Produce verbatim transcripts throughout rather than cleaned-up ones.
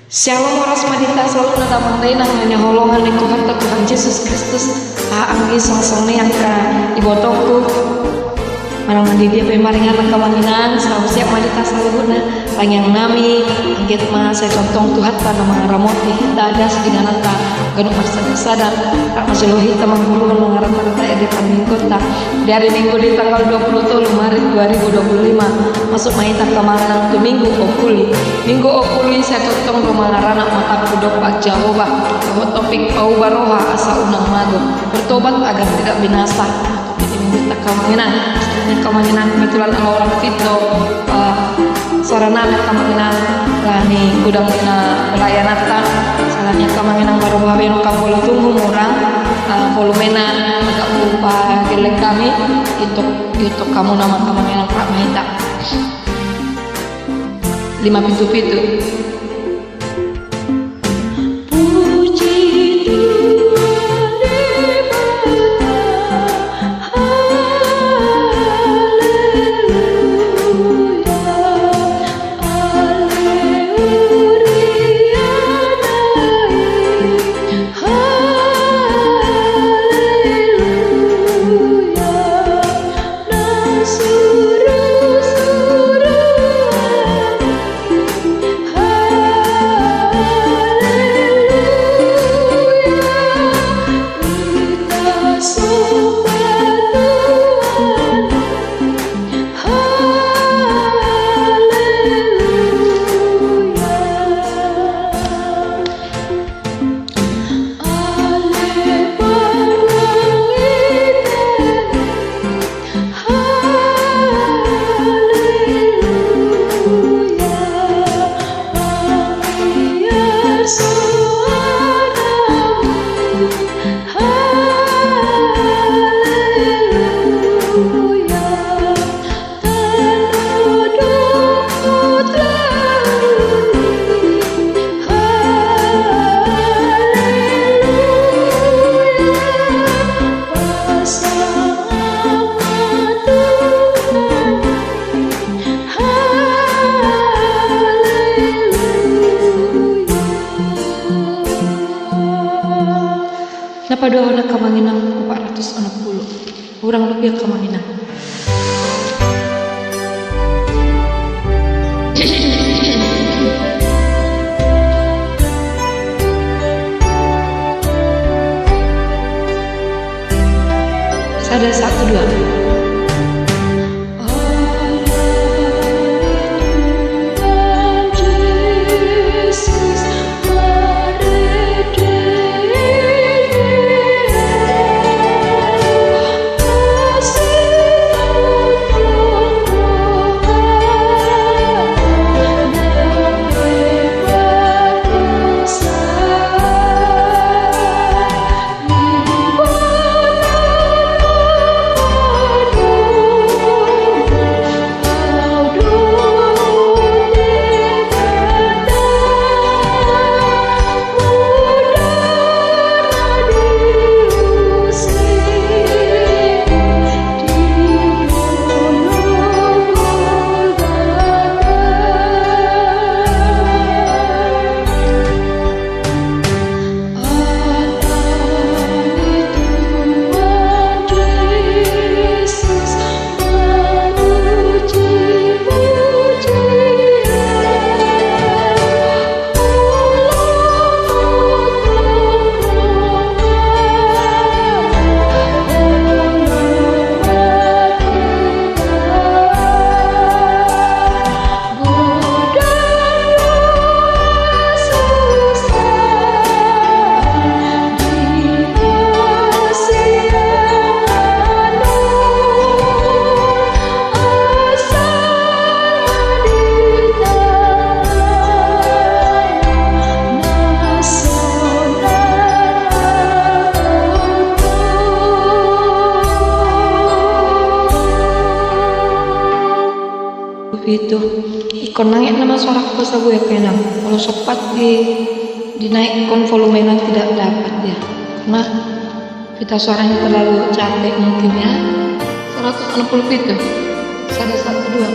Syalom, horas ma di hita saluhutna damang dainang na hinaholongan ni Tuhanta Tuhan Jesus Kristus. Ah, anggi, songon i angka ibotongku, manang di dia pe maringanan, angka amang inang, salam sehat ma di hita saluhutna. Tangiang nami, anggiat ma sai tongtong Tuhanta na mangaramoti hita, das di ingananta ganup marsada-sada, rap ma jolo hita mangguruhon mangaramoti ende parmingguonta di ari Minggu di tanggal dua puluh tolu Maret dua ribu dua puluh lima. Masuk ma hita, angka amang inang, tu Minggu Opuli. Minggu Opuli i sai tongtong do mangaranak matampu dompak Jahowa, dohot topik pauba roha asa unang mago, bertobat agar tidak binasa. Jadi, minggu ta, angka amang inang, angka amang inang, kebetulan ala orang fit do, eh, suara nami, angka amang inang, ala ni godang ni na pelayananta. Alani i, angka amang inang, baru bahen angka volume tu hurang, eh, volumena agak lupa gelek hami, untuk, untuk hamu nama, angka amang inang, rap ma hita. Lima pitu pitu. Puji Tuhan Debata, haleluya, ale Uriana i, haleluya, na suru-suru Na paduahon, angka amang inang, opat ratus onom pulu. Hurang rupiah, angka amang inang. Sada, satu, dua. Pitu. Ingkon nangek nama suara ku, asa boi, angka inang. Molo sompat di, dinaikhon volumena, tidak dapat dia. Nah, pita suaranya terlalu capek mungkin ya. Seratus enam puluh pitu. Sada, satu, dua.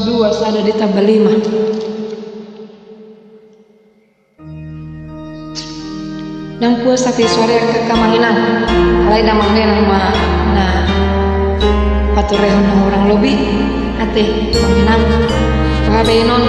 dua sada ditambah lima. Ndang puas hape sude angka amang inang, alai ndang mangenang ma na paturehon na hurang lobi. Ate amang inang, gabe inon.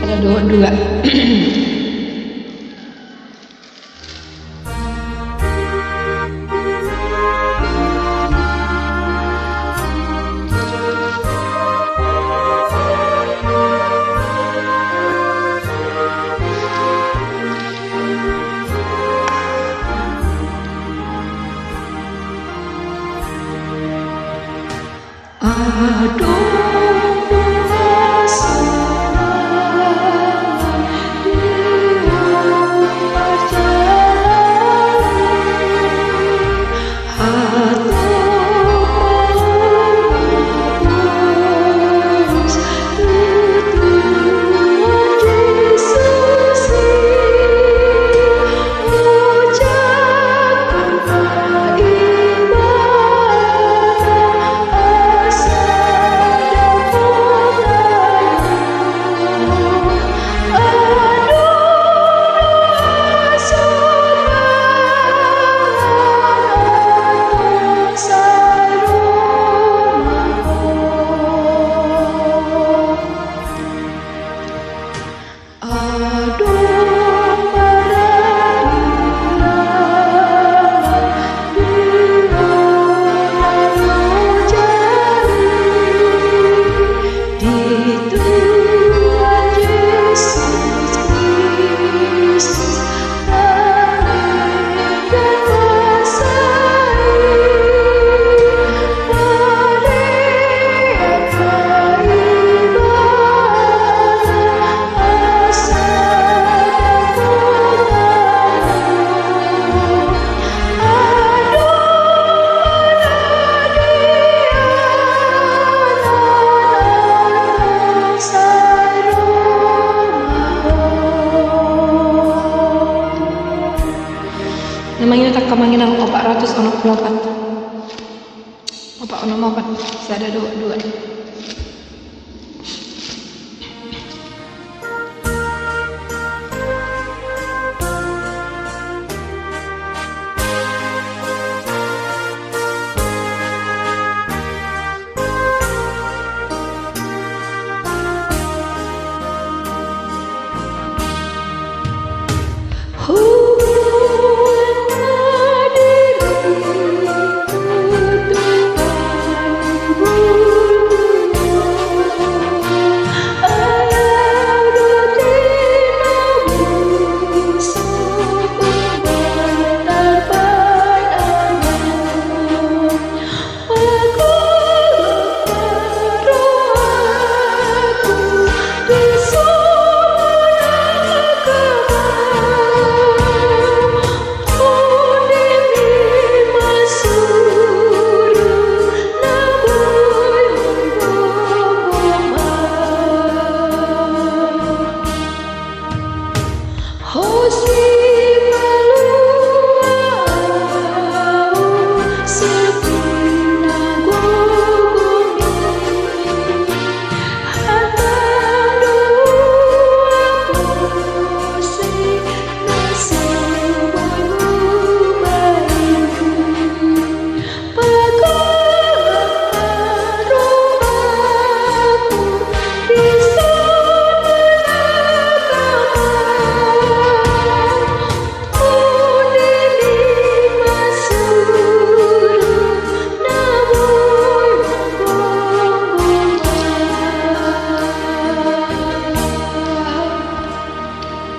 Ada dua, dua. Na mangihuthon angka amang inang opat ratus onom pulu opat. Opat onom opat, sada dua dua.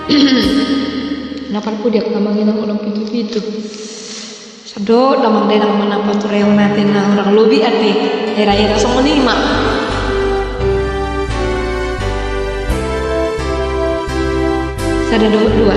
Na parpudi angka amang inang, unang pitu-pitu. Sadok damang dainang manapa tu reong nate na hurang lobi ate. Hira-hira songon i ma. Sada, dua, dua.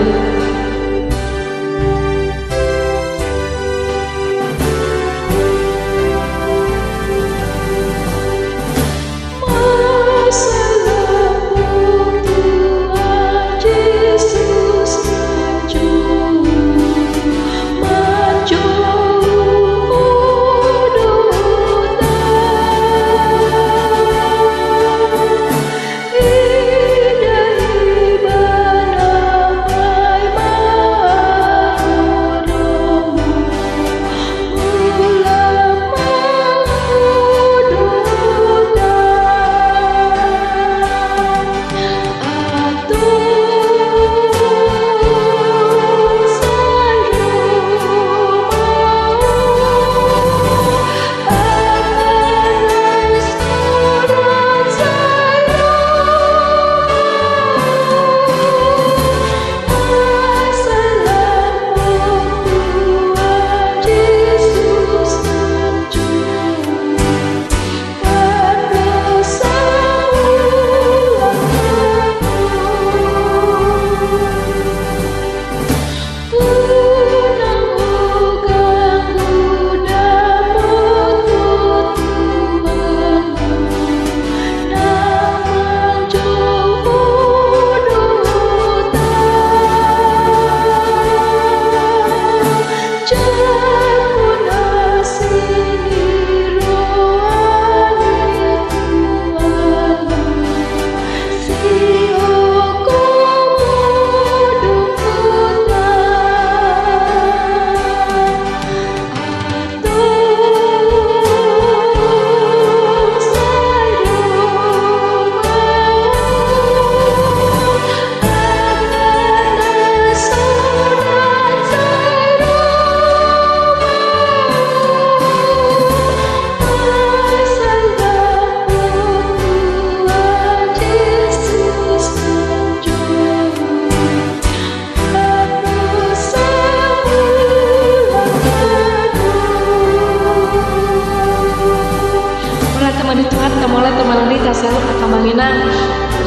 Mauliate ma di Tuhan, mauliate ma di Tuhan, saluhut angka amang inang.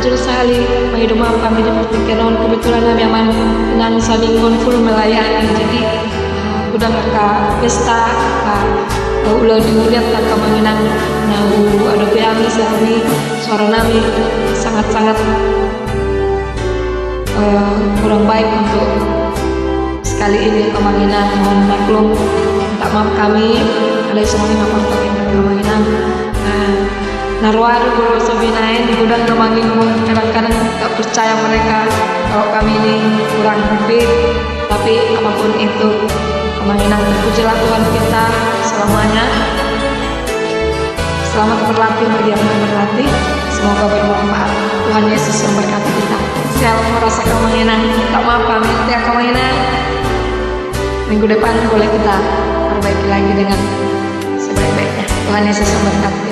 Jujur sahali, mangido maaf hami di partingkian on, kebetulan hami amang inang sabingkon full melayani. Jadi, eh, godang angka pesta, angka, eh, ulaon di huria, angka amang inang na huadopi hami sahali, suara nami sangat-sangat eh, kurang baik untuk sekali ini, amang inang, mohon maklum. Minta maaf hami, alai songon i ma partingkian, amang inang. Nah, na roa do boru Sobi naeng, godang na mangihuthon, kadang-kadang tak percaya mereka kalau kami ini kurang fit, tapi apapun itu, amang inang, terpujilah Tuhan kita selamanya. Selamat berlatih bagi yang mau berlatih. Semoga bermanfaat. Tuhan Yesus memberkati kita. Shalom, rasa amang inang. Tak maaf pamit ya, amang inang. Minggu depan boleh kita perbaiki lagi dengan sebaik-baiknya. Tuhan Yesus memberkati.